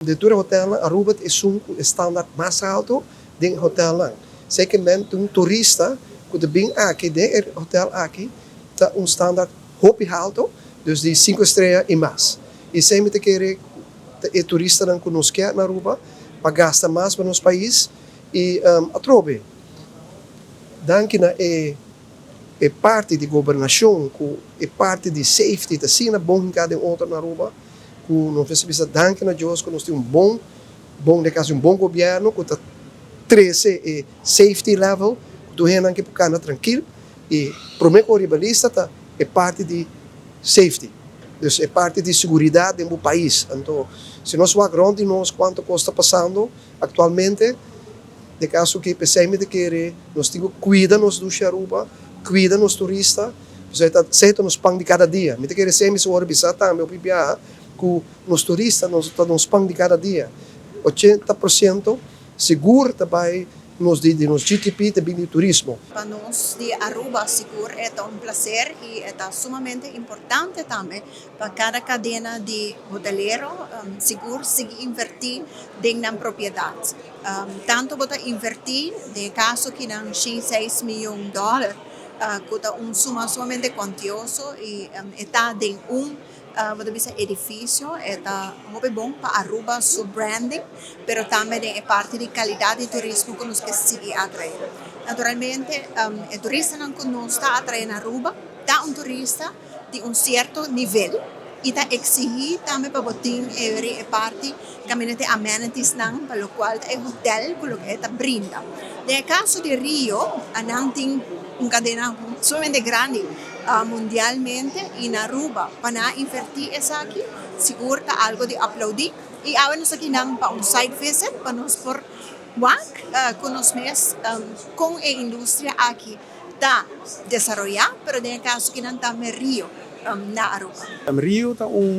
Di tur e hotelnan, Aruba ta esun ku e standaard mas haltu den e hotelnan. Zekermente un turista ku ta bin aki den e hotel aki ta un standaard hopi haltu, dus di sinku estrea i mas. I esei mi ta kere ku ta e turistanan ku nos ke na Aruba pa gasta mas pa nos pais i atrobe danki na e e parti di gobernashon ku e parti di safety ta asina bon hinká den otro na Aruba. Ku nos mester bisa danki na Dios ku nos tin un bon, bon den kas un bon gobièrnu ku ta trese e safety level ku tur hendenan ke por kanda trankil i promé ku riba lista ta e parti di safety, dus e parti di seguridat den bo pais. Anto si nos wak rònt di nos kuantu kos ta pasando aktualmente den kaso ki p'esei mi ta kere nos tin ku kuida nos dushi Aruba, kuida nos turista. Pasobra ta esei ta nos pan di kada dia. Mi ta kere esei mi sa wòrdu bisa tambe hopi biaha ku nos turista nos ta nos pan di kada dia. 80% sigur ta bai nos di nos GDP ta bin di turismo. Pa nos di Aruba sigur e ta un placer y e ta sumamente importante tambe pa cada cadena di hotelero sigur sigui inverti den nan propiedad. Tanto bo ta inverti den e caso kinan 106 miyon dollar ku ta un suma sumamente kuantioso i e ta den un bo ta bisa edifisio, e ta hopi bon pa Aruba su branding, pero tambe den e parti di kalidat di turismo ku nos ke sigui atraé. Naturalmente e turistanan ku nos ta atraé na Aruba ta un turista di un sierto nivel i ta eksihí tambe pa bo tin e parti kaminda tin amenities-nan pa lokual ta e hotel ku loke e ta brinda. Den e kaso di Rio nan tin un kadena sumamente grandi mundialmente i na Aruba pa nan a invertí esaki sigur ta algu di aplaudí i awe nos aki nan pa un site visit pa nos por wak ku nos mes kon e industria aki ta desaroyá, pero den e kaso ki nan tambe Rio na Aruba. Rio ta un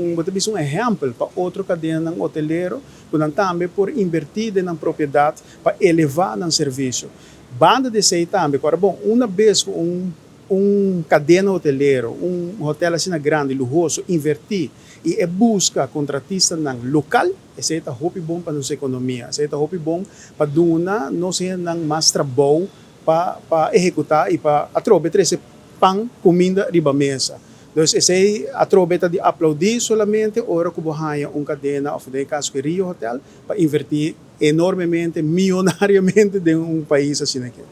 un bo ta bisa un ehèmpel pa otro kadenanan hotelero ku nan tambe por inbertí den nan propiedat pa elevá nan servisio. Banda di esei tambe ku ora bon una bes ku un un kadena hotelero, un hotel asina grandi, luhoso invertí i e buska kontratistanan lokal, esei ta hopi bon pa nos ekonomia, esei ta hopi bon pa duna nos hendenan mas trabou pa pa ehekutá i pa atrobe trese pan, kuminda riba mesa. Dus esei atrobe ta di aplaudí solamente ora ku bo haña un kadena òf den e kaso ku e Rio Hotel pa invertí enormemente, mionariamente den un pais asina aki.